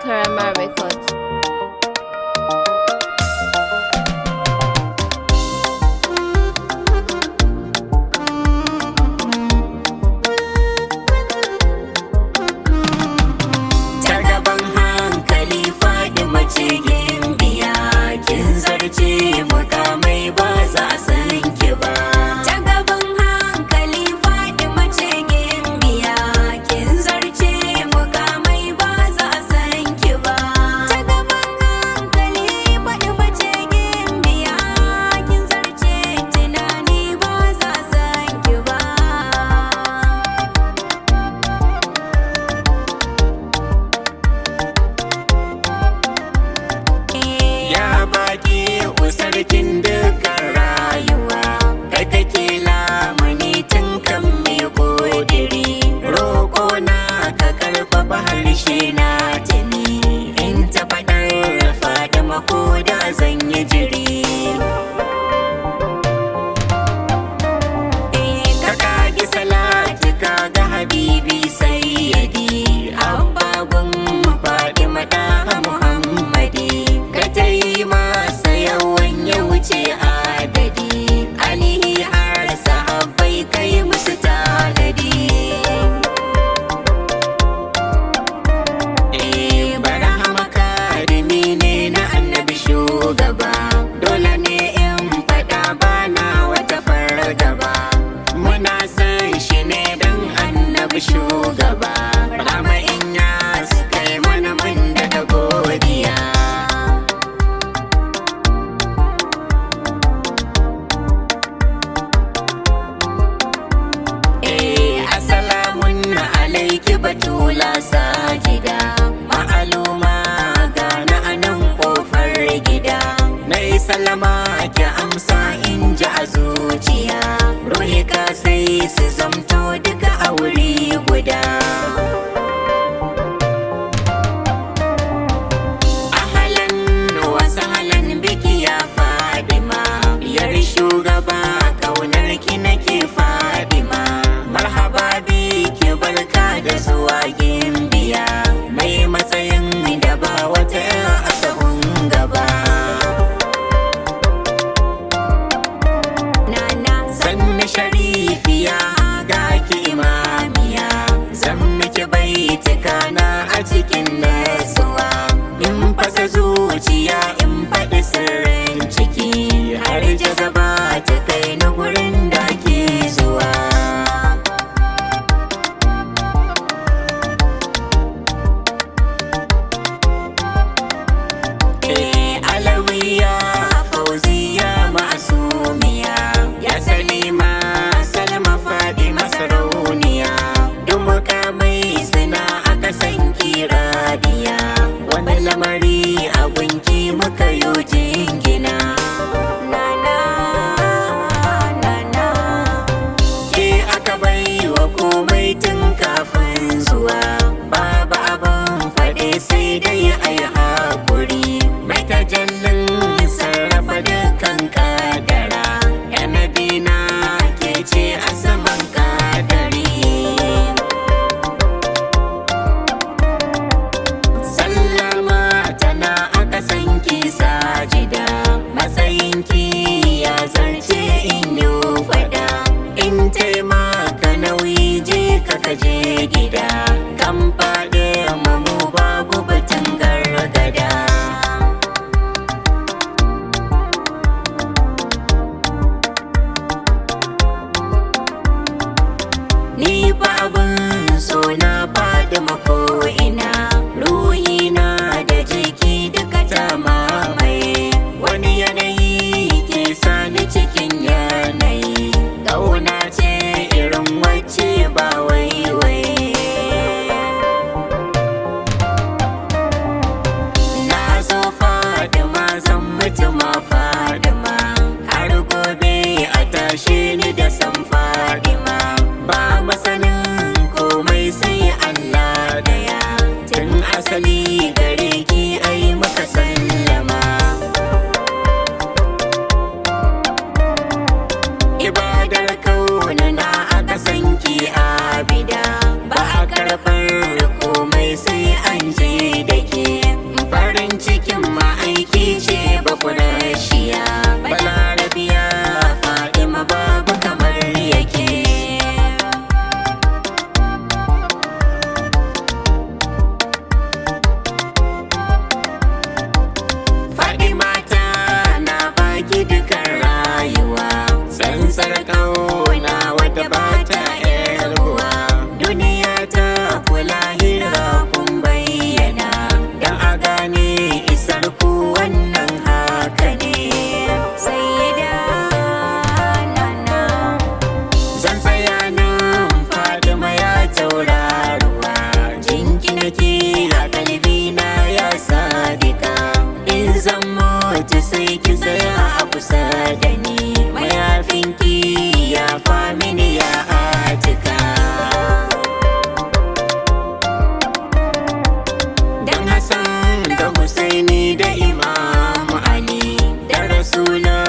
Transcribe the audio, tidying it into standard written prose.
Karama Records. Ta gaban hankali faɗi mace gimbiya, kin zarce mukamai ba za a san ki ba. Ta gaban hankali faɗi mace gimbiya, kin zarce mukamai ba za a san ki ba. Ta gaban hankali faɗi mace gimbiya, kin zarce tunani ba za a san ki ba. Ya baki usarkin dukkan rayuwa, kai kake lamuni tun kan mai kodiri. Roƙo na ka karfafa harshe na tuni, in ta faɗar faɗi makoda zan yi jiri. Ka kage salati ka ga habibi sayyidi, abbagun faɗi madaha muhammadi, ka ta yi masa yawan ya wuce adadi, alihi har sahabbai kai musu tanadi. Eh, barahama karimi ne na annabi shugaba, dole ne in faɗa bana wata fargaba, muna san shi ne dan annabi shugaba, rahama in ya kai mana mun da godiya. Eh, assalamun alaiki batula sajida, ma'aluma gana anan kofar gida, na yi salama ki amsa in ji a zuciya, ruhi ka sai su zamto duka a wuri guda. Ahalan wa sahalan biki ya Fadima, yar shugaba kaunar ki nake Fadima, marhaba biki barka da zuwa gimbiya, mai matsayin da ba wata a sahun gaba. Nana. Sannu sharifiya ga ki imamiya, zan miki baitika na a cikin nasuwa, in fasa zuciya in faɗi sirrin ciki, har jazaba ta kai na gurin da ke zuwa. Eh, alawiya fauziya masumiya, ya salima salma fadi masarauniya, duk mukamai suna aka san kiradiya, wani lamari a gunki muka yo jingina. Nana, nana. Ke aka bai wa komai tun kafin zuwa, babu abin faɗe sai dai a yi haƙuri, mai tajallin sarrafa dukkan kadara, yanabi na ke ce a saman kadari. Sallama tana aka san ki sajida, matsayinki ya zarce in yi fada, in taimaka nauyi je ka kaje gida, kan faɗi mamu babu batun gargada. Ni ba abin so na faɗi mako'ina, ruhina da jiki duka ta mamaye, wani yanayi ke sani cikin yanayi, ƙauna ce irin wacce ba waiwai. Na zo Fadima zan mutu ma Fadima, har gobe a tashe ni da san Fadima, ba masanin komai sai Allah daya, tun asali gare ki ai muka sallama. Ibadar kauna na aka san ki abida, ba a karɓar komai sai an je da ke. Lahira kun bayyana, dan a gane isar ku wannan haka ne. Sayyida Nana. Zan tsaya nan, Fadima ya tauraruwa, jinki nake a kalbina ya sadika. In zan mutu sai ki tsaya a kusa da ni, mayafinki ya famini ya atika. Dan Hassan da Husaini da Imam Ali da Rasulun